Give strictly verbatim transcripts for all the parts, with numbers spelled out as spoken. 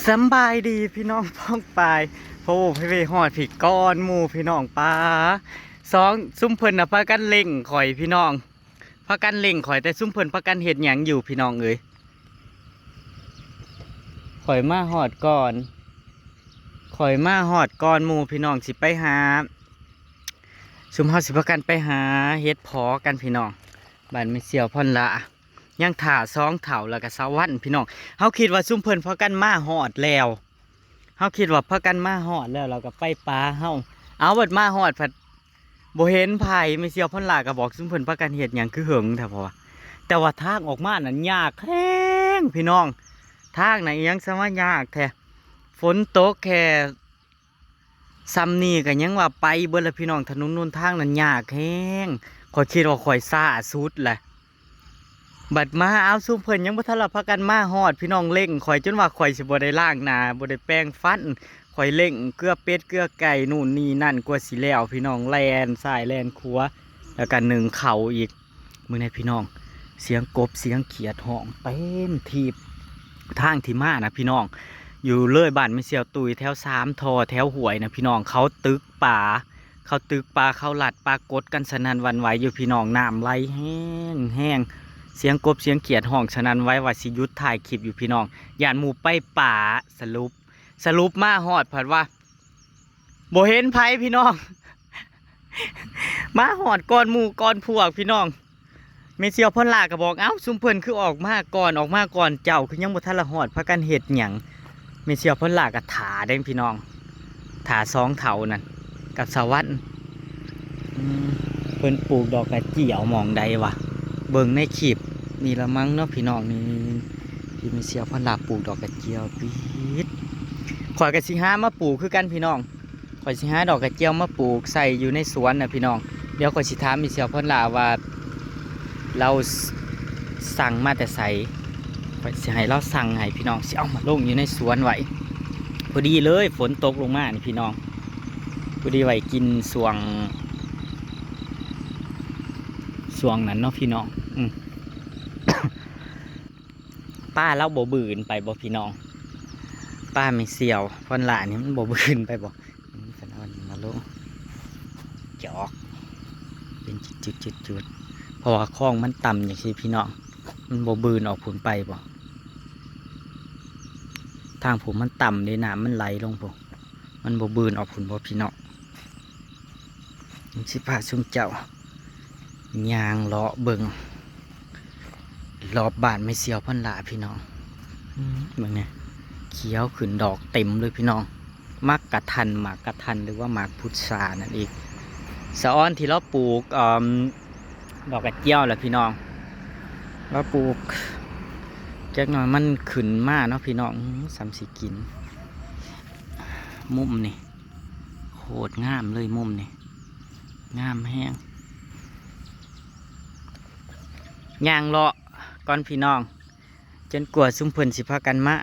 สำบายดีพี่น้อง พ้องปาย โพเพเวฮอดพี่ก้อนหมู่พี่น้องปา สอง ซุมเพิ่นน่ะพากันเล่งข่อยพี่น้อง พากันเล่งข่อย แต่ซุมเพิ่นพากันเฮ็ดหยังอยู่พี่น้องเอ้ย ข่อยมาฮอดก่อน ข่อยมาฮอดก่อนหมู่พี่น้อง สิไปหา ซุมเฮาสิพากันไปหาเห็ดผอกันพี่น้อง บ้านแม่เสี่ยวพรละ ยังถ่าสองเฒ่าแล้วก็สะหวันพี่น้อง เฮาคิดว่าซุมเพิ่นพากันมาฮอดแล้ว เฮาคิดว่าพากันมาฮอดแล้ว แล้วก็ไปปาเฮา เอาบัดมาฮอดผัดบ่เห็นไผ แม่เสี่ยวพรละก็บอกซุมเพิ่นพากันเฮ็ดหยังคือเหิงแท้ เพราะว่า แต่ว่าทางออกมานั่นยากแฮงพี่น้อง ทางน่ะอิหยังซะว่ายากแท้ ฝนตกแค่ ส่ำนี่ก็ยังว่าไปเบิดละพี่น้อง ถนนหนทางนั้นยากแฮง ข้อยคิดว่าข้อยซ้าสุดแหละ บัดมา เอาซุมเพิ่นยังบ่ทันละพากันมาฮอด พี่น้องเล่งข่อยจนว่าข่อยสิบ่ได้ล้างหน้า บ่ได้แปรงฟัน ข่อยเล่งเกลือเป็ดเกลือไก่นู่นนี่นั่นกว่าสิแล้ว พี่น้องแล่นซ้ายแล่นขวา แล้วก็นึ่งข้าวอีก มื้อนี้พี่น้อง เสียงกบเสียงเขียดฮ้องเต็มทีบ ทางที่มานะพี่น้อง อยู่เลยบ้านแม่เสี่ยวตุยแถวสามท่อแถวห้วยนะพี่น้อง เขาตึกปา เขาตึกปา เขาลัดปากฏกันสนั่นหวั่นไหวอยู่พี่น้อง น้ำไหลแฮงแฮง เสียงกบเสียงเขียดฮ้องสนั่นไหวว่าสิหยุดถ่ายคลิปอยู่พี่น้อง ย่านหมู่ไปปา สรุป สรุปมาฮอดผัดว่า บ่เห็นไผพี่น้อง มาฮอดก่อนหมู่ก่อนพวกพี่น้อง แม่เสี่ยวพรละก็บอก เอ้า ซุมเพิ่นคือออกมาก่อน ออกมาก่อนเจ้า คือยังบ่ทันละฮอด พากันเฮ็ดหยัง แม่เสี่ยวพรละก็ถ่าเด้พี่น้อง ถ่าสองเฒ่านั่น กับสะหวัน อืม เพิ่นปลูกดอกกระเจียวหม่องใดวะ เบิ่งในคลิปนี่ละมั้งเนาะพี่น้อง นี่ ที่แม่เสี่ยวพรละปลูกดอกกระเจียวปี๊ด ข้อยก็สิหามาปลูกคือกันพี่น้อง ข้อยสิหาดอกกระเจียวมาปลูกใส่อยู่ในสวนนะพี่น้อง เดี๋ยวข้อยสิถามแม่เสี่ยวพรละว่า ลาวสั่งมาแต่ไส ข้อยสิให้ลาวสั่งให้พี่น้อง สิเอามาลงอยู่ในสวนไว้ พอดีเลยฝนตกลงมานี่พี่น้อง พอดีไว้กินช่วง ช่วงนั้นเนาะพี่น้อง อืม ปาลาวบ่บืนไปบ่พี่น้อง ปาแม่เสี่ยวพรละนี่มันบ่บืนไปบ่ อืม เพิ่นเอาอันนี้มาลง จอก เป็นจุดๆๆๆ เพราะว่าคลองมันต่ำจั่งซี้พี่น้อง มันบ่บืนออกพุ้นไปบ่ ทางพุ้นมันต่ำเด้ น้ำมันไหลลงพุ้น มันบ่บืนออกพุ้นบ่พี่น้อง สิพาซุมเจ้า ย่างเลาะเบิ่ง รอบบ้านแม่เสี่ยวพรละพี่น้อง อืม เบิ่งเนี่ย เขียวขึ้นดอกเต็มเลยพี่น้อง หมากกะทัน หมากกะทัน หรือว่าหมากพุทรานั่นเอง สะออนที่ลาวปลูก เอิ่ม ดอกกระเจียวแหละพี่น้อง ลาวปลูก จักหน่อยมันขึ้นมาเนาะพี่น้อง อืม ส่ำสิกิน มุมนี่ โคตรงามเลยมุมนี่ งามแฮง ย่างเลาะก่อนพี่น้อง จนกว่าซุมเพิ่นสิพากันมา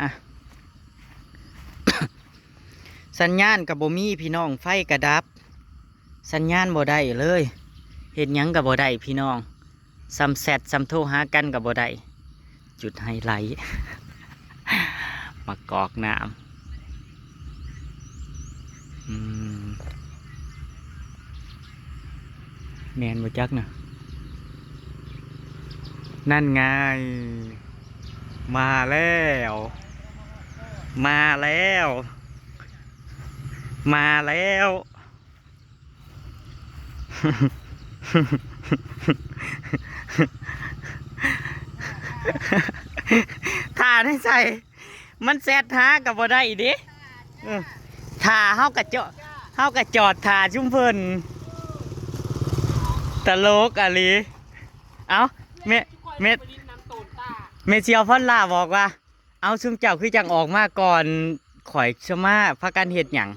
สัญญาณก็บ่มีพี่น้อง ไฟก็ดับ สัญญาณบ่ได้เลย เฮ็ดหยังก็บ่ได้พี่น้อง ส่ำแชตส่ำโทรหากันก็บ่ได้ จุดไฮไลท์ มะกอกน้ำ อืม แม่นบ่จักนะ นั่นไง มาแล้ว มาแล้ว มาแล้ว ถ่าได้ใส่ มันแชตหาก็บ่ได้เด้ เออ ถ่าเฮาก็จอด เฮาก็จอดถ่าซุมเพิ่น ตลกอะลี เอ้า แม่ แม่ แม่เสี่ยวพรละบอกว่า เอ้า ซุมเจ้าคือจั่งออกมาก่อน ข่อยซะมา พากันเฮ็ดหยัง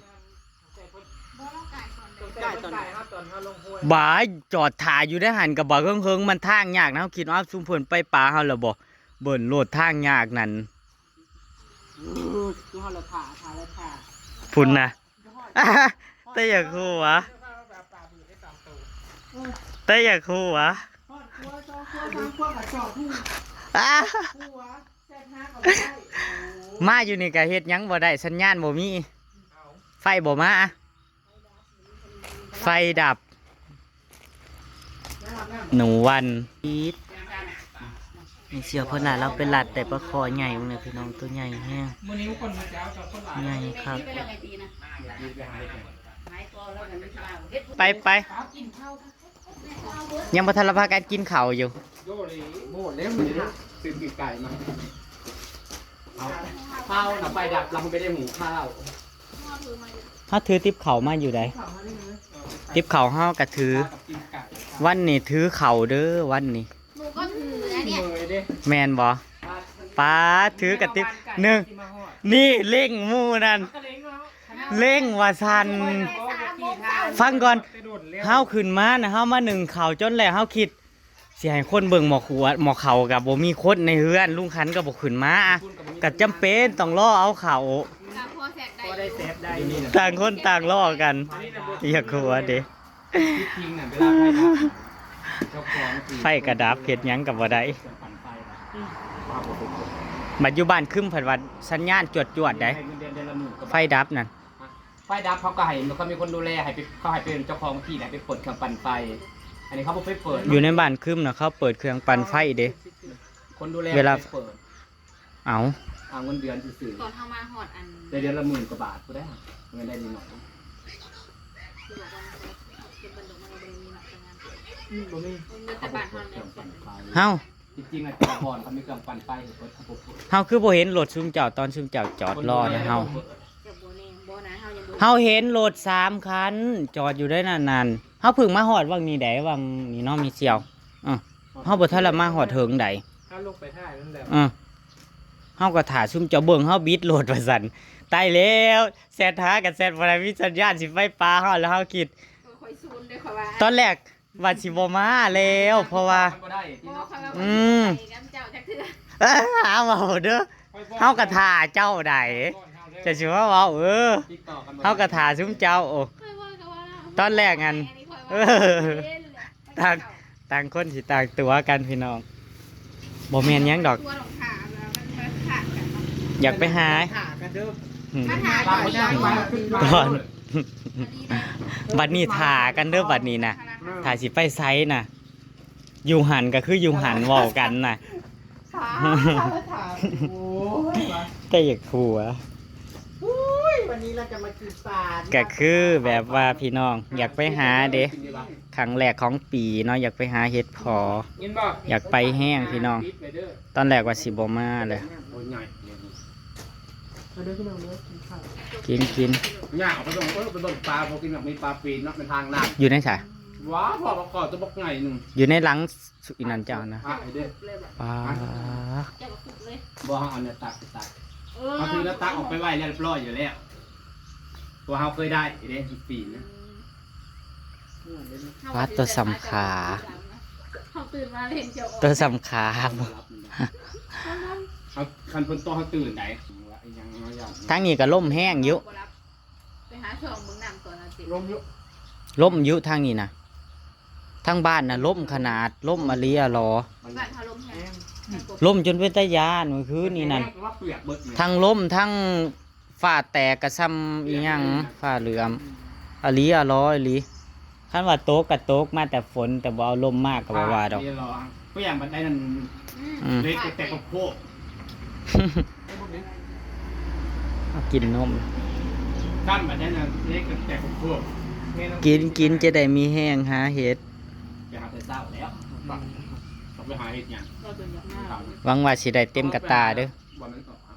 บ่ายจอดถ่าอยู่ในหั่น ก็บ่าเฮิงๆ มันทางยากนะ เฮาคิดว่าซุมเพิ่นไปปาเฮาแล้วบ่ เบิ่นโลดทางยากนั่น อืม คือเฮาละถ่า ถ่าละถ่า พุ้นนะ แต่อยากฮู้วะ แต่อยากฮู้วะ ฮอดครัว สองครัว สามครัวก็จอดฮู้ อ่ะ ฮู้วะ แซ่ มาอยู่นี่ก็เฮ็ดหยังบ่ได้ สัญญาณบ่มี ไฟบ่มา ไฟดับ หนูวัน อีท นี่เสี่ยวเพิ่นน่ะ เราไปลัดได้ปลาคอใหญ่เบิ่งเด้อพี่น้อง ตัวใหญ่แฮง มื้อนี้คนมาเจ้าเจ้าคนหลาย ใหญ่คัก ไปไป ยังบ่ทันละพากันกินข้าวอยู่ โยเลยโม่เล่มเลยนะ ซื้อปีกไก่มา เอาข้าวนะ ไฟดับ เราไม่ได้หุงข้าว เฮาถือติบข้าวมาอยู่ใด ติบข้าวเฮาก็ถือ ข้าวกับปีกไก่ วันนี้ถือข้าวเด้อ วันนี้ หนูก็ถือนะเนี่ย เมยเด้ แม่นบ่ ปาด ถือกระติบ หนึ่ง นี่เร่งหมู่นั่น เร่งว่าซั่น ฟังก่อน เฮาขึ้นมานะ เฮามานึ่งข้าวจนแล้ว เฮาคิด สิให้คนเบิ่งหม้อครัว หม้อข้าวก็บ่มีคนในเฮือน ลุงขันก็บ่ขึ้นมา ก็จำเป็นต้องรอเอาข้าว ก็พอแสบได้อยู่ ต่างคนต่างรอกัน อย่ากลัวเด้ ที่จริงน่ะ เวลาไฟดับ เจ้าของที่ ไฟกระดับ เฮ็ดหยังก็บ่ได้ เครื่องปั่นไฟน่ะ บัดอยู่บ้านครึ้มเพิ่นว่าสัญญาณจวดๆ ได้ เงินเดือนเดือนละหมื่นกว่าบาท ไฟดับนั่น ไฟดับเขาก็ให้ เขามีคนดูแล ให้ไป เขาให้เป็นเจ้าของที่แหละ ไปเปิดเครื่องปั่นไฟ อันนี้เขาบ่ไปเปิด อยู่ในบ้านครึ้มน่ะ เขาเปิดเครื่องปั่นไฟเด้ คนดูแล เวลา ไปเปิด เอา เอาเงินเดือนซื่อๆ ตอนเฮามาฮอดอัน ได้เดือนละหมื่นกว่าบาท ผู้ใดเงินได้นิดหน่อย คือบอกว่ามันจะเก็บบันดกมันก็บ่ได้มีหนักงาน อืม บ่มี เงินแต่บ้านเฮาเนี่ย เฮา จริงๆ อ่ะ แต่ก่อนเขามีเครื่องปั่นไฟอยู่ เขาบ่เปิด เฮาคือบ่เห็นรถซุมเจ้าตอนซุมเจ้าจอดรอนะเฮา เจ้าบ่แน่ บ่นะ เฮายังบ่ เฮาเห็นรถสามคัน จอดอยู่ได้นั่นนั่น เฮาเพิ่งมาฮอดวังนี้ได้ วังนี้เนาะ มีเสี่ยว เออ เฮาบ่ทันละมาฮอดเถิงใด เฮาลงไปถ่ายนั่นแหละ เออ เฮาก็ถ่าซุมเจ้าเบิ่ง เฮาบิดรถว่าซั่น ตายแล้ว แซดหากับแซดบ่ได้ มีสัญญาณสิไฟป่าเฮา แล้วเฮาคิด เออ ข้อยซูนเด้อ ข้อยว่า ตอนแรกว่าสิบ่มาแล้ว เพราะว่า บ่ได้ที่เนาะ บ่ ข้อยว่า อืม ข้อยสิไปนำเจ้าจักเทื่อ เออ หาเว้าเด้อ เฮาก็ถ่าเจ้าใด เจ้าสิมาเว้า เออ เฮาก็ถ่าซุมเจ้า โอ้ ข้อยว่าก็ว่า ตอนแรกอัน อันนี้ข้อยว่า เออ เล่นเลย ต่าง ต่างคนสิต่างตั๋วกันพี่น้อง บ่แม่นหยังดอก ตั๋วดอกค่ะ แล้วมัน มันขาดกันเนาะ อยากไปหา ถ่ากันเด้อ อืม มาถ่ากันเด้อ ก่อน บัดนี้ถ่ากันเด้อ บัดนี้นะ ถ่าสิไปไสนะ อยู่หั่นก็คืออยู่หั่น เว้ากันนะ ถ่า ถ่า โอ้ย แต่อยากหัว อุ้ย วันนี้เราจะมากินปลา ก็คือแบบว่าพี่น้องอยากไปหาเด้ ครั้งแรกของปีเนาะ อยากไปหาเห็ดผอ ยินบ่ อยากไปแฮงพี่น้อง ปิดไปเด้อ ตอนแรกว่าสิบ่มาเลย โอ้ย ใหญ่ มาเด้อพี่น้องเด้อ กินข้าว กิน กิน ย่างเอาไปส่ง เออ ไปส่งปลา พอกินแบบมีปลาปีนเนาะ เป็นทางน้ำ อยู่ในสาย ว้าว พอประกอบตัวบักใหญ่หนึ่ง อยู่ในหลังสุอีนั่นเจ้านะ อ่ะ ไอ้เด้อ เลยบอก ปลา เจ้าก็ปลุกเลย บ่ เอาเนี่ยตักไปตัก เออ เอาคือแล้วตักออกไปไว้เรียบร้อยอยู่แล้ว ตัวเฮาเคยได้เด้ปีนนะ ปลาตัวสำขา เขาตื่นมาเห็นเจ้าออก ตัวสำขาบ่ เอาคันฝนตกเขาตื่นได้ ยังยัง ทางนี้ก็ลมแฮงอยู่ บ่รับ ไปหาช่องเบิ่งน้ำก่อนเอาสิ ลมอยู่ ลมอยู่ทางนี้นะ ทางบ้านนะลมขนาด ลมอะลีอะลอ บ้านเขาลมแฮง ลมจนเป็นตาย้านเมื่อคืนนี้นั่น ว่าเปียกเบิดเลย ทั้งลมทั้ง ฟ้าแตกกะซ่ำอีหยัง ฟ้าเหลือง อะลีอะลออีหลี คันว่าตกกะตกมาแต่ฝน แต่บ่เอาลมมากกะบ่ว่าดอก ฟ้าเหลือง เปลี่ยนบัดได้นั่น อืม อืม เล็กแต่กระโพก เอากินนม กั้นบัดได้นั่น เล็กแต่กระโพก กิน กินจะได้มีแฮงหาเห็ด ไปหาแต่เช้าแล้ว ต้องไปหาเห็ดหยัง หวังว่าสิได้เต็มกะตาเด้อ วันนั้นออกครับ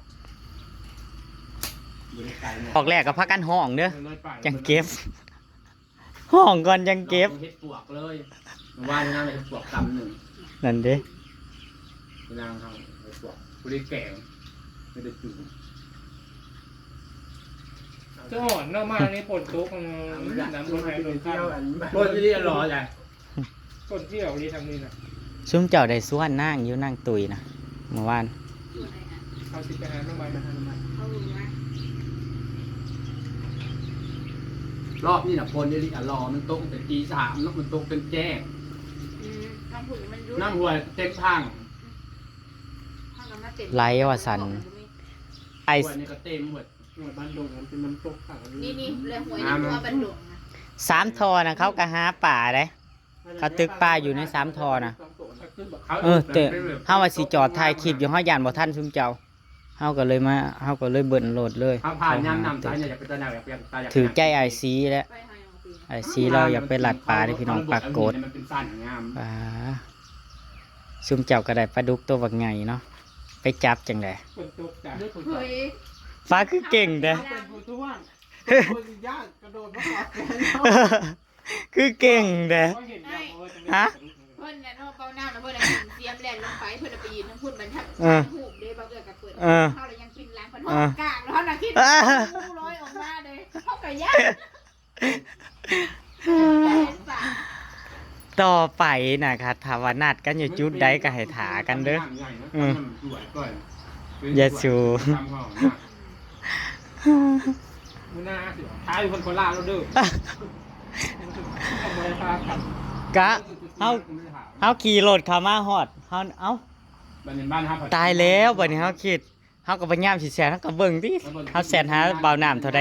ออกแรกก็พากันฮ้องเด้อ จังเก็บ ฮ้องก่อนจังเก็บ เห็ดปวกเลย ว่านนางเห็ดปวกตำหนึ่ง นั่นเด้ นางทำเห็ดปวก ผู้ได้แกง ไม่ได้กิน เจ้าอ่อนเนาะ มาในฝนตก อืม น้ำฝนไหลลงข้าง ฝนที่นี่ร้อนไง ต้นเที่ยวนี้ทางนี้นะ ซุมเจ้าได้สวนนางอยู่นางตุยนะ เมื่อวาน เขาสิไปหาหน่อไม้มาหาหน่อไม้ เอาลงมา รอบนี้น่ะ ฝนเอลิอะลอ มันตกตั้งแต่ตีสามเนาะ มันตกจนแจ้ง อืม ทางผุนมันยุบ น้ำห้วยเต็มทาง ทางนั้น ไหลว่าซั่น ไอ้ ขวดนี่ก็เต็มหมด หน่วยบ้านดงมันเป็นน้ำตกขัง นี่นี่เลยหวยในตัวบันดงนะ สามท่อนะเขาก็หาปลาเด้ เขาตึกปลาอยู่ในสามท่อนะ เออแต่เฮาว่าสิจอดถ่ายคลิปอยู่ เฮาย่านบ่ทันซุมเจ้า เฮาก็เลยมา เฮาก็เลยเบิ่นโลดเลย เขาผ่านน้ำน้ำใสเนี่ยอยากไปตะนาวอยากไปตะนาวอยาก ถือใจไอ้สีแล้ว ไปหาเอาสิ ไอ้สีเราอยากไปลัดปลาเด้อพี่น้อง ปลาโกด มันเป็นสั้นงาม ปลา ซุมเจ้าก็ได้ปลาดุกตัวบักใหญ่เนาะ ไปจับจังได๋ คนตกใจ เฮ้ย ปลาคือเก่งเด้ เป็นผู้ช่วงคนย่างกระโดดมาขวาแขน คือเก่งเด้ เขาเห็นแล้วเออจังเลย ฮะ เพิ่นน่ะเนาะเบาหน้าแล้วเพิ่นน่ะเห็นเสียมแล่นลงไปเพิ่นน่ะไปยืนทั้งพุ่นมันทั้ง เออ หูบเด้บางเอื้อกับเพิ่น เออ เฮาเลยยังปินหลังเพิ่นห้องกลางแล้วเฮาน่ะคิด เออ ผู้ร้อยออกมาเลยเฮาก็ย่าน ต่อไปนะครับ ถ้าว่านัดกันอยู่จุดใดก็ให้ถากันเด้อ อืม อย่าสู มือหน้าสิท้ายคนโคราชแล้วเด้อ กะ เฮา เฮาขี่รถเข้ามาฮอด เฮา เอ้า บ้านในบ้านครับ ตายแล้วบัดนี้เฮาคิด เฮาก็พยายามสิแซด เฮาก็เบิ่งติ เฮาแซดหาเบาน้ำเท่าใด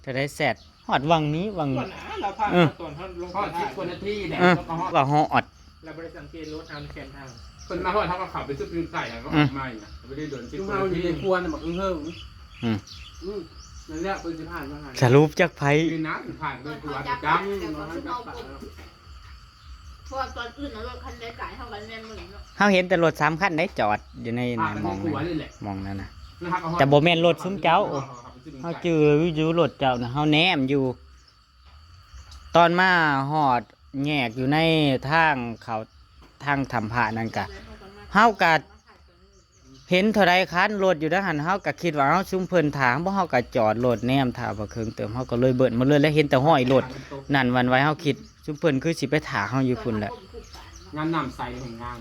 เท่าใดแซด ฮอดวังนี้วัง ก่อนนะเราพาตอนท่านลง ทอดสิบกว่านาทีเนี่ย เออ แล้วก็ฮอด ว่าฮอด เราบริสังเกตรถทางแคนทาง คนมาทอดเขาก็ขับไปซื้อปืนใส่แล้วก็ออกมาอีกนะไม่ได้โดนสิบ จุ่ม กว่า เอา นา อยู่ ที ในครัวน่ะบักอึ้งเฮิง อืม อืมนั่นแหละเพิ่นสิผ่านมาหา สรุปจักไผ คือน้ำผ่านไป เพิ่น คือ เขา ว่า จับ จับ เดี๋ยวเขาซุ่มเอากบเพราะว่าตอนอื่นน่ะรถคันใดกายเท่ากันแม่นมื้อเนาะ เฮาเห็นแต่รถสามคันได้จอดอยู่ใน ผ่าน นั้น ไป มอง คือ นั่น ว่านี่แหละ มองนั่นนะ นะครับ แต่บ่แม่นรถซุมเจ้า โอ้ เฮาจื่ออยู่รถเจ้านะ เฮาแนมอยู่ ตอนมาฮอดแยกอยู่ในทางเขา ทางถ้ำพระนั่นกะ เฮากะเห็นเท่าใดคันรถอยู่ด้านหัน เฮากะคิดว่าเฮาซุมเพิ่นถาบ่ เฮากะจอดรถแนมถาบ่เคิงเติม เฮาก็เลยเบิ่นมาเลย แล้วเห็นแต่ห้อยรถนั่นหวั่นไหว เฮาคิดซุมเพิ่นคือสิไปถาเฮาอยู่พุ่นแหละ งามน้ำใสของงาม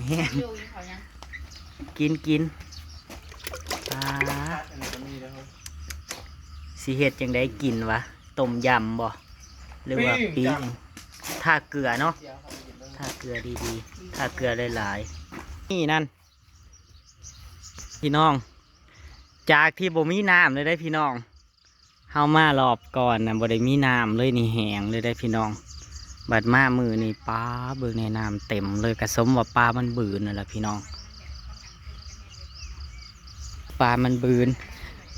แห้ง กินกินอ่า สิเฮ็ดจังได๋กินวะ ต้มยำบ่ หรือว่าปิ้ง ทาเกลือเนาะ ทาเกลือดีๆ ทาเกลือหลายๆ นี่นั่น พี่น้อง จากที่บ่มีน้ำเลยได้พี่น้อง เฮามารอบก่อนน่ะบ่ได้มีน้ำเลยนี่ แห้งเลยได้พี่น้อง บัดมามื้อนี้ ปลาเบิ่งในน้ำเต็มเลย กะสมว่าปลามันบืนนั่นแหละพี่น้อง ปลามันบืน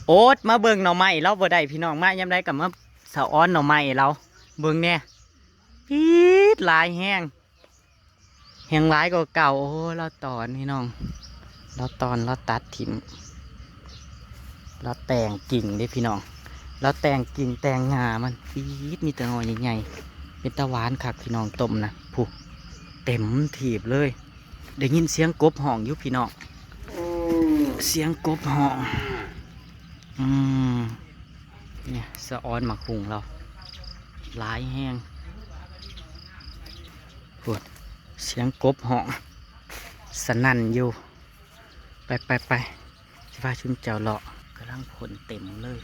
โอ๊ด มาเบิ่งหน่อไม้เราบ่ได้พี่น้อง มายามใดกะมาสะออนหน่อไม้เรา เบิ่งแหน่ ปี๊ด หลายแฮง แฮงหลายกว่าเก่า โอ้ เราตอนพี่น้อง เราตอน เราตัดถิ่ม เราแต่งกิ่งเด้พี่น้อง เราแต่งกิ่งแต่งงามัน ปี๊ด มีแต่หน่อใหญ่ๆ เป็นตาหวานคักพี่น้อง ต้มนะ ผู้ เต็มถีบเลย ได้ยินเสียงกบฮ้องอยู่พี่น้อง เสียงกบฮ้อง อืม เนี่ย สะออนหมากฮุ่งเรา หลายแฮง พูด เสียงกบฮ้อง สนั่นอยู่ ไปไปไป สิพาชุมเจ้าเลาะ กำลังพ่นเต็มเลย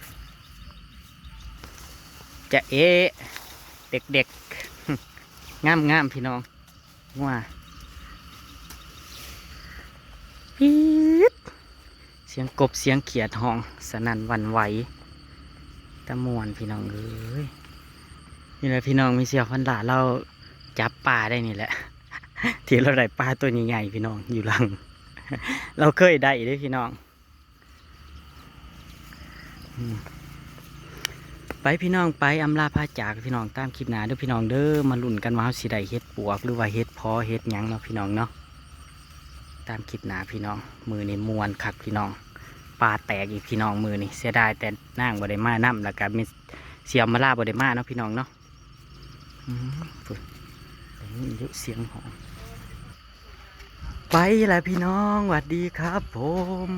จะเอ๊ะ เด็กๆ งามๆ พี่น้อง งัว ปี๊ด เสียงกบเสียงเขียดฮ้อง สนั่นหวั่นไหว ตะม่วนพี่น้องเอ้ย นี่แหละพี่น้อง มีเสี่ยวพันหลาเราจับปลาได้นี่แหละ ที่เราได้ปลาตัวใหญ่ๆ พี่น้อง อยู่หลัง เราเคยได้เด้พี่น้อง อืม ไปพี่น้อง ไปอำลาพาจากพี่น้อง ตามคลิปหน้าเด้อพี่น้องเด้อ มาลุ้นกันว่าเฮาสิได้เห็ดปวก หรือว่าเห็ดเพาะเห็ดหยังเนาะพี่น้องเนาะ ตามคลิปหน้าพี่น้อง มื้อนี้ม่วนคักพี่น้อง ปลาแตกอีกพี่น้อง มื้อนี้ เสียดายแต่นางบ่ได้มานำ แล้วกะมีเสี่ยวมาลาบ่ได้มาเนาะพี่น้องเนาะ อืม พุ้น ได้ยินอยู่เสียงฮ้อง ไปละพี่น้อง หวัดดีครับผม